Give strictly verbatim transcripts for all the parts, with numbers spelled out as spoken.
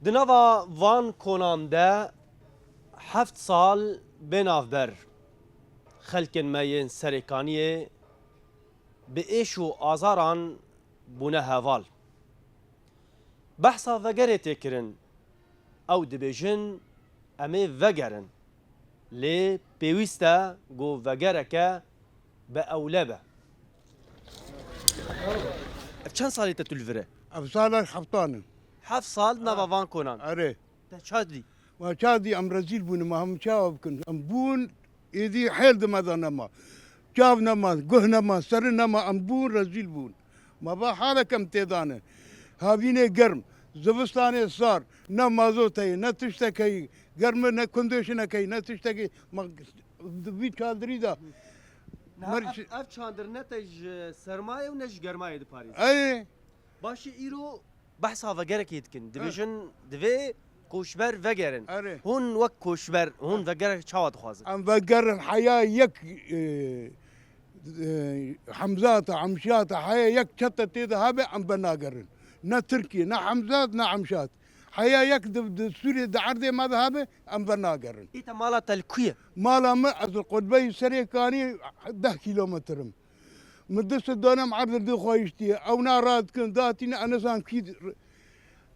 Di nava van konan de heft sal bê navber xelkên me yên Serêkaniyê bi êş û azaran bûne heval. Behsa vegerê tê kirin. Ew dibêjin, em ê vegerin. Lê pêwîst e ku vegereke bi ewle be. Ev çend salî te tu li vir e? Ev sala heftan in. Heft sal nava van konan. Erê. Te ça dî? Ma ça dî, em rezîl bûn, ma em çawa bikin? Em bûn, êdî hêl di me de nema. Çav nema, guh nema, seri nema, em bûn, rezîl bûn. Ma va halek em tê dane. Havînê germ, zivistanê sar, ne mazot heye, ne tiştek heye, germ e, ne kondisyoneke heye, ne tiştekê. Ma di vî çadirî de. Niha mer- ev, ev çadir ne te ji sermayê û ne ji germayê diparêze. Ey. Başê îro behsa vegerekê dikin. Ha. Dibêjin, divê koçber vegerin. Erê. Hûn wek koçber, hûn vegerek çawa dixwazin? Em vegerin heya yek, e, e, Hemzata, Emşata, heya yek çete tê de hebe em venagerin. Ne Tirkiye, ne Hemzat, ne Emşat. Heya yek di, di Sûriyê, di erdê me de hebe em venagerin. Îta mala te li ku ye? Mala me, ez li qutbeyê Serêkanî deh kîlometr im. Min dest danim erdê dixwayiştiye. Ew na radikin, datîne, ez nizam kî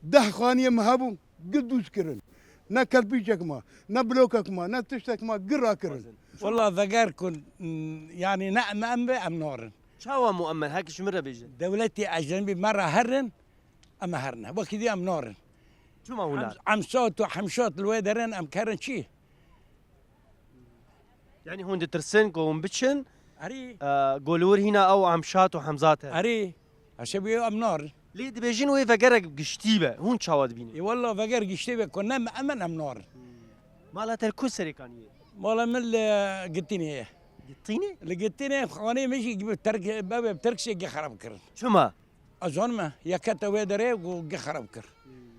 deh xaniyê min hebûn, gi dûz kirin. Ne kerpîçek ma, ne blokek ma, ne tiştek ma, gi rakirin. Wela veger kun, yani ne em, em ve em narin. Çawa muemmen? Hek ji min re bêje. Dewletê ecnebî me re herin, em herine. Wekî dî em narin. Çima hûn narin? Em, em şat û hemşat li wê derin, em kerin çi? Yani hûn ditirsin ku hûn biçin, Erê. E, ku li wir hîna ew Emşat û Hemzat e. Erê. Eşe bi em nar. Lê dibêjin wê vegerek giştî be. Hûn çawa dibînin? Ê wella veger giştî be ku ne me emen em nar. Mala te li ku Serêkaniyê? Mala min li Gitinê ye. Gitinê? Li Gitinê xanê min jî bi terk, bebe bi terk şê xerab kirin. Çima? Ez zanime, yekete wê derê ku gi xerab kir.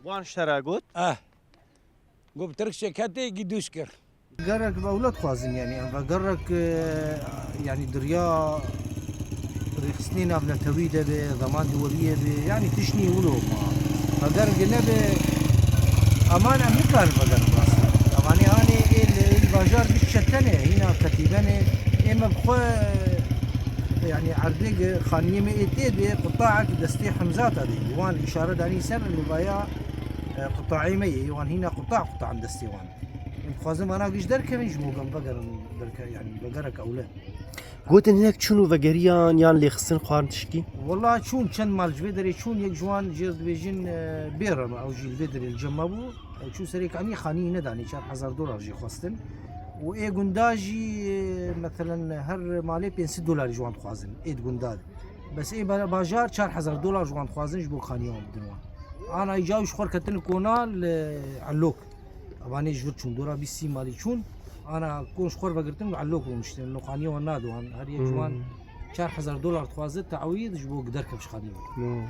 Wan şera got? Eh. Got bi terk şê ketê gi dûş kir. Gerek bi ewlad xwazin, yani em ve gerek, e, yani diriya rêxistinê navnetewî de be, zaman duweliyê be, yani tiştnî wilo ma. Ve gerek nebe, aman em nikarin ve gerek bas. Amanê hanê ê li, ê li bajar giş çetene, hîna ketîbene, ê me bi xwe, yani erdê ge xaniyê me ê tê de, qutaek destê Hemzata de, wan îşare danî ser li vaya, e, qutaê me yê, wan hîna quta, quta em destê wan. Em dixwazin vana giş derkevin, ji bo gem vegerin derke, yani vegerek ewle. Gotin hinek çûn û vegeriyan yan lêxistin xwarin tişkî? Wela çûn, çend mal ji vê derê çûn, yek ji wan jê dibêjin, e, bêra me, ew jî li vê derê li cem me bû. E, çû Serêkaniyê xaniyê nedanî, çar hezar dolar jê xwestin. Û ê gunda jî, e, meselen her malê pênc sed dolarî ji wan dixwazin, ê di gunda de. Bes ê ba-, bajar çar hezar dolar ji wan dixwazin ji bo xaniya wan bidin wan. Ana îca ji xwe ketin kona li Elok. Evanê ji vir çûn, dora bîst sî malî çûn. Ana kon ji xwe vegirtin, Elok rûniştin. Li xaniya wan nadi wan. Her yek ji wan Hmm. çar hezar dolar dixwaze teawîd ji bo derkev ji xaniyê. Hmm.